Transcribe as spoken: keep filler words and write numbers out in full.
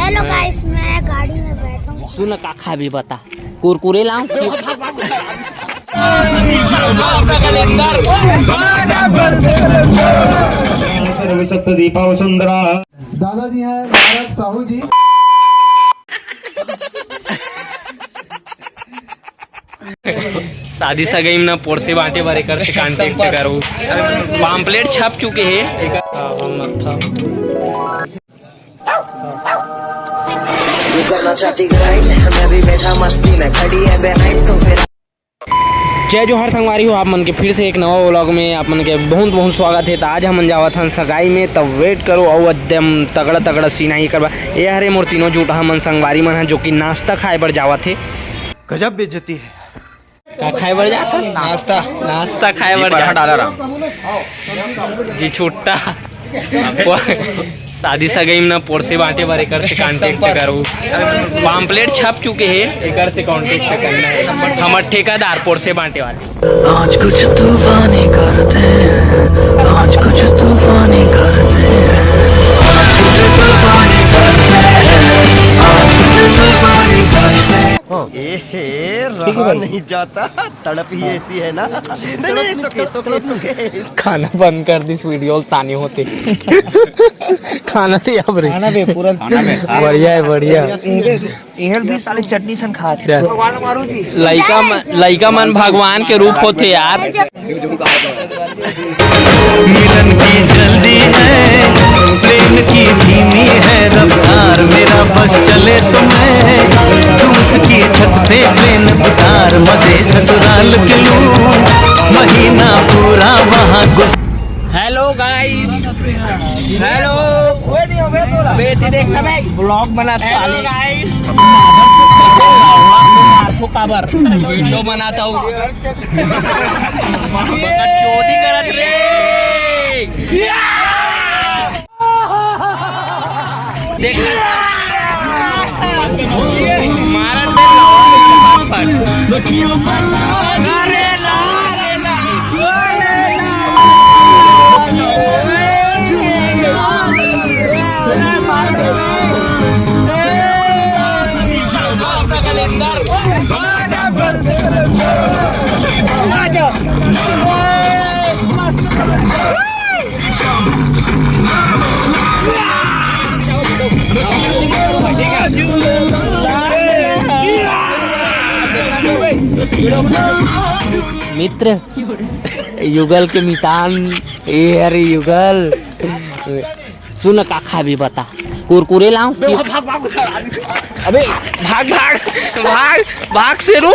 Hello गाइस, मैं गाड़ी में बैठा हूँ। सुन, का खाबे बता, कुरकुरे लाऊं? दीपा वसुंधरा। दादाजी हैं भारत साहू जी। शादी सगाई में ना पोरसे बांटे बर एकर से कॉन्टेक्ट करो। पाम्पलेट छप चुके हे। तू करना चाहती ग्राइंड, मैं भी बैठा मस्ती में, खड़ी है बिहाइंड तो फिर। जय जोहार संगवारी हो, आप मन के फिर से एक नवा व्लॉग में आप मन के बहुत बहुत स्वागत है। तो आज हमन जावत हन सगाई में, तब वेट करो, अउ एकदम तगड़ा तगड़ा सीन आई करबा। ये हरे मोर तीनों जूठा मन संगवारी मन है, जो कि नाश्ता खाए बर जावत हे। गजब बेइज्जती है। का खाए बर जात हन? नाश्ता। नाश्ता खाए बर जात हन। जी छुट्टा। शादी सगाई में ना पोरसे बांटे बर एकर से कॉन्टेक्ट करो। पाम्पलेट छप चुके हे, एकर से कॉन्टेक्ट करना है। हमर ठेकेदार पोरसे बांटे वाले। आज कुछ तूफानी करते हैं, आज कुछ तूफानी करते हैं, आज कुछ तूफानी करते हैं, आज कुछ तूफानी करते हैं। ए हे, रहा नहीं जाता, तड़प ही ऐसी है ना। नहीं, नहीं, सुके, सुके, सुके। खाना बंद कर दिस, वीडियो तानी होते। खाना दे अब रे। खाना बे, पूरा खाना बे। बढ़िया है, बढ़िया। एहल भी साले चटनी सन खात हे। भगवान मारो जी। लइका मन, लइका मन भगवान के रूप होथे यार। मिलन की जल्दी है, प्रेम की धीमी है रफ्तार, मेरा बस चले तो मैं, तू उसकी छत पे प्लेन उतार, मजे ससुराल के लूं, महीना पूरा वहाँ गुजार। हेलो गाइस, हेलो। बेटी देखना भाई, व्लॉग बना साले। गाइस, मारथो काबर, वीडियो बनाता हूँ। चोरी करत रे। देख। मारा तो। अरे ला रे ना। मित्र, युगल के मितान, ए अरे युगल, सुन का खाबे बता, कुरकुरे लाऊं? अबे भाग, भाग, भाग, भाग शेरू।